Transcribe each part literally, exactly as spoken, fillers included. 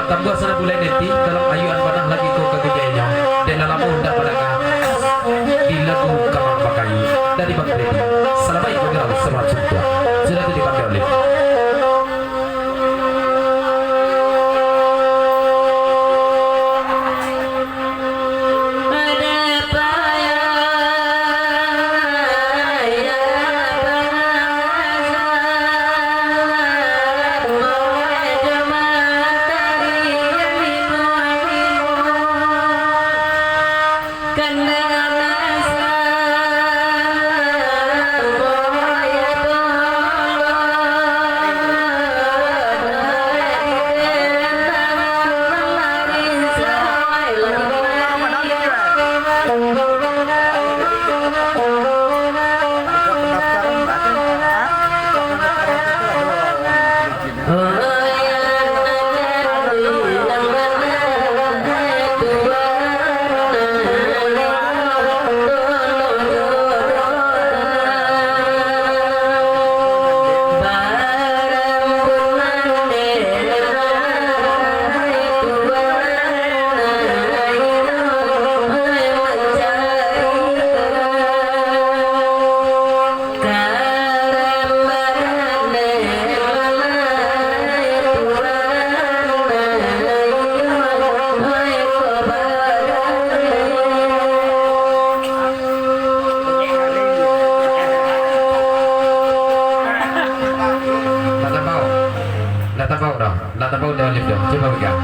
Tambuah sanak bulek neti, dalam ayuan panah lagi ko kagejainyo. Dek lah lamo ndak padanga di lagu Kamang Bakayu dari Bang Freddy. Salamaik bagurau, salamaik suntuak. Sudah tu dipakai oleh Lah tabau. Lah tabau dah. Lah tabau dah, Alif dah. Cuba pegang.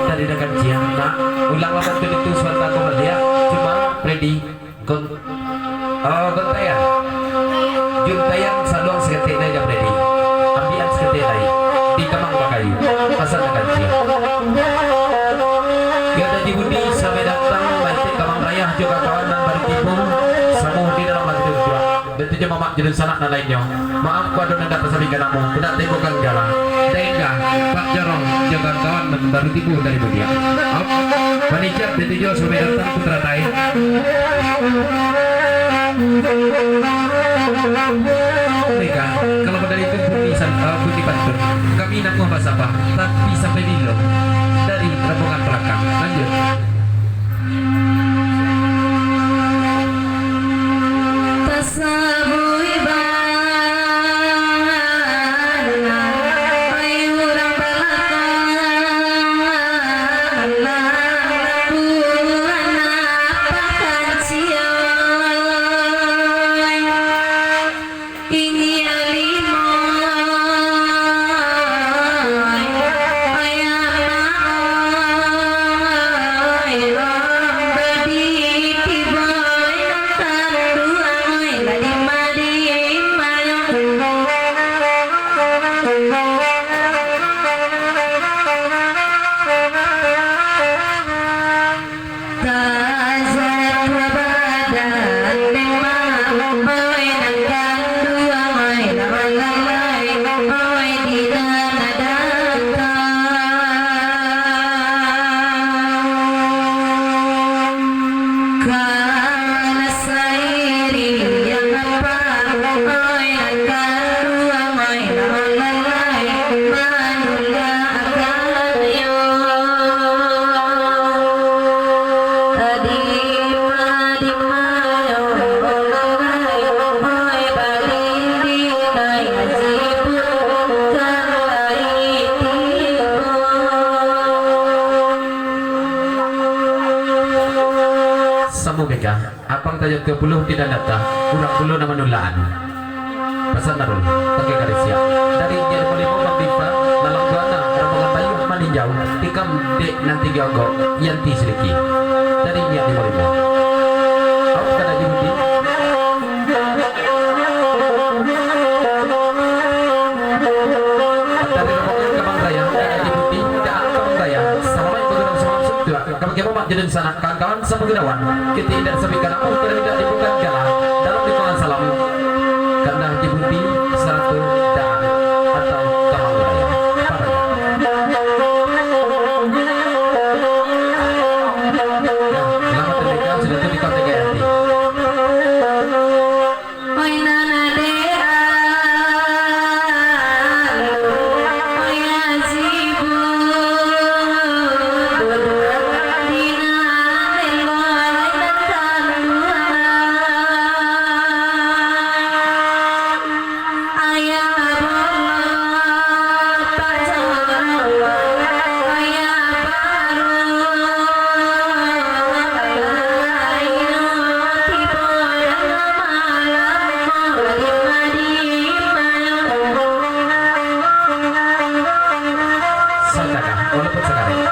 Dari dakan ciang, nak. Ulang lah bantuan itu, sabanta ko baliak. Cuma, Freddy, Gon-, oh, Gontayang. Juntayang saluang saketek lai, Freddy. Ambiakan saketek lai. Di Kamang Bakayu. Pasal dakan ciang. Yo, Haji Budi, sampai datang, Batik Kamang Rayah, jo kawan nan baru tibo, samo di dalam hati tujuan. Datuju Mamak jo dunsanak nan lainnyo. Maaf, kok ado nan indak tasabik ka namo, indak taibo ka gala. Tengah, Pak Jorong, jo kawan-kawan nan baru tibo dari Budiak. Maaf, Manicat, datuju Sumedan Putra Tai. Mereka, kalau pada itu bunyi san-, eh, bunyi pantun, kami namuah basapa, tapi sampai bilo dari rombongan balakang. Lanjut. Mega, apang taja tigo puluah tidak data, urang pulo nan manulakan. Pasan Narul, tangkai karisiak. Dari India limo limo Bang Dipa, lalang buana, rombongan bayuang maninjau, tikam dek nan tinggi ogok, Yanti Siliki. Dari India limo limo. Awak kada diundi. Dari rombongan Kamang Raya, kada diundi, dak Kamang Raya. Salamaik bagurau samalam suntuak. Ka bagi mamak jo dunsanak, kawan-kawan sapagurauan, kito indak sapi ka namuah, kito indak dibuka gala, dalam lingkungan salam, kandah dibuti sarato daan atau kamang budaya. Paraya. Nah, selamat merdeka, sudah tu di Kota Gayanti. Oi nan ade alu, oi aji budu, dina leloi nan kaluar. Ayah bongok. Saudara, walaupun sekarang.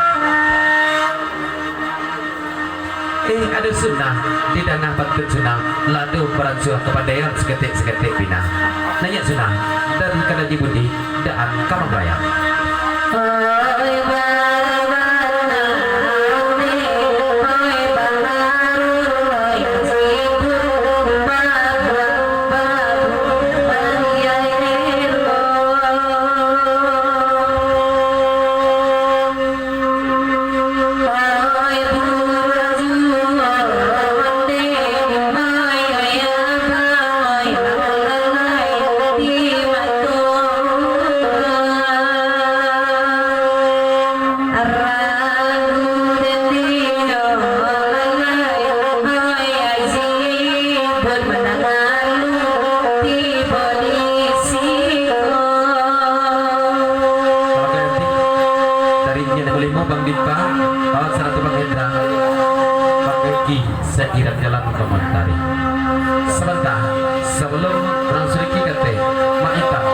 Eh, ado sunnah, di tangah pantun sunnah, lado paransuah kapandaian saketek-saketek pina. Naiak sunnah, dari Kadaji Budi, daan Kamang Raya. Dari India Limo Bang Dipa, Bang Saratu Bang Hendra, Bang Egi, Sairan Jalan Komentari. Sabanta, sabalum Bang Suliki kato, Mak Itam.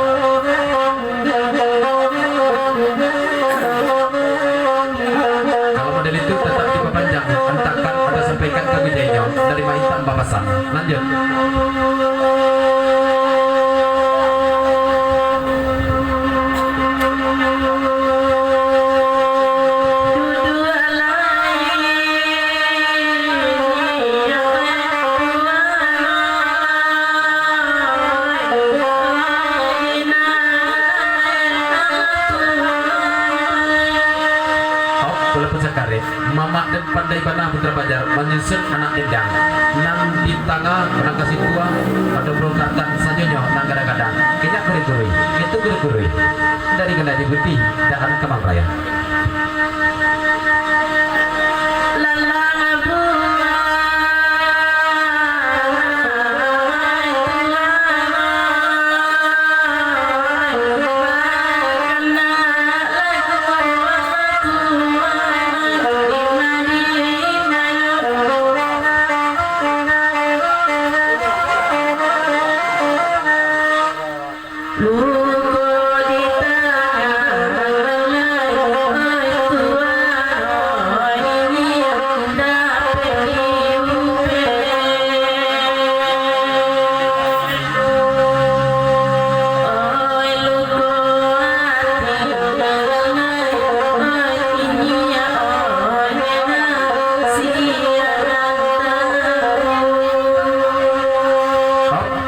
Kalau model itu tatap dipapanjang, antakan atau sampaikan ka wijainyo dari Mak Itam bapasan. Lanjut. Awak pulo pun sakarik, mamak den pandai bana Putra Banjar manyusun anak dendang. Nan di tangah, nan ka situa, pado pulung kartan sajonyo nan gadang-gadang. Kenyak kurik-kurik, itu kurik-kurik. Dari Kadaji Budi, daan Kamang Raya.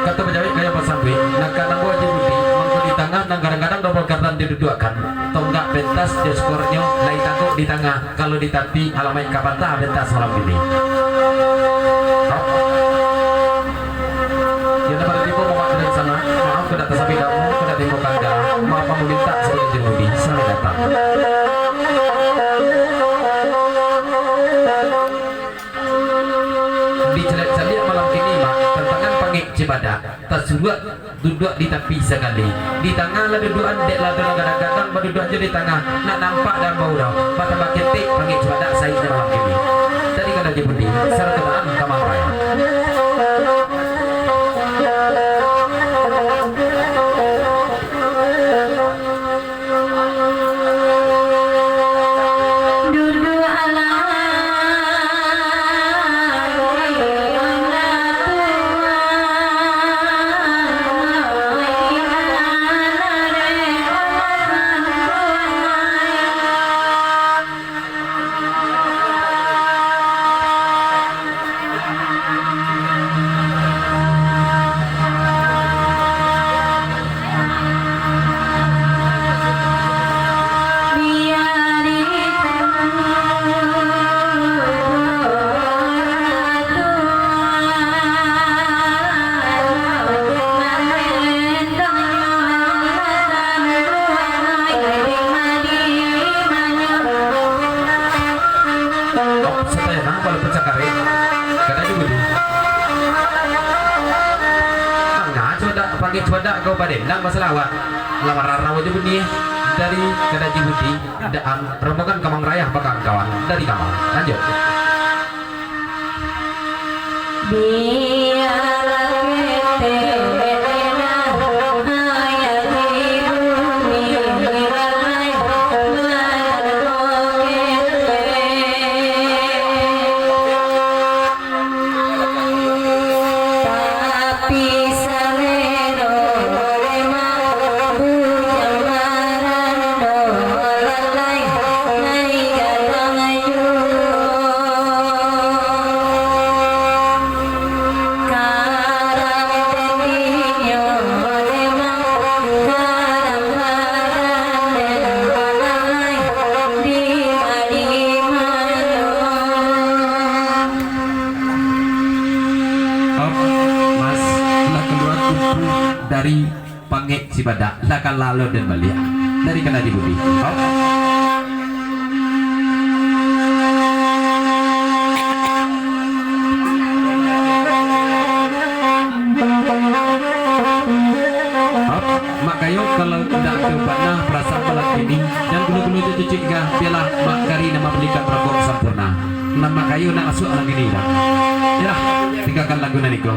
Kato bajawek gaya pasambuik, nan ka nambah Haji Budi, mangko di tangah nan gadang-gadang dobol kartan diduduakkan, tonggak pentas jo skornyo lai tagok di tangah, kalau di tapi alamaik ka patah pentas malam kini. Yo, nan pada tibo mamak dari sana, maaf kada tasampai damo, kada tibo kangga, maaf mamintak sabagai Haji Budi, salamaik datang. Dicaliak-caliak malam kini, Mak, tantangan pangik cibadak, tasuruak duduak di tapi sagali. Di tangah lah duduakan, dek lah tu lah gadang-gadang baduduak jo di tangah, nak nampak dalam baurau, batambah ketek pangik cibadak saiknyo malam kini. Dari Kadaji Budi, sarato daan Kamang Paden, ndak masalah awak. Lamaran rawa jo buniah dari Kadaji Budi, daan rombongan Kamang Rayah bakangkawan dari Kamang. Lanjut. Bialah ketek lah ayah di bumi, balai badan ketek. Tapi salero lemah, bujang barando lalai, lai gadang juo. Karang tendinyo lemah, karang badan lemah, lalai di madimayo. Op, Mas, lah kalua tumpu dari pangek si badak, lah ka lalo den baliak. Dari Kadaji Budi. Op. Op, makayo kalau indak ado bana parasaan malam kini, jan gulo-gulo jo cucuik gah, bialah Mak Kari nan mambalikan rokok Sampoerna. Nan makayo nak masuak malam kini dah. Yolah, tinggakan lagu nan iko.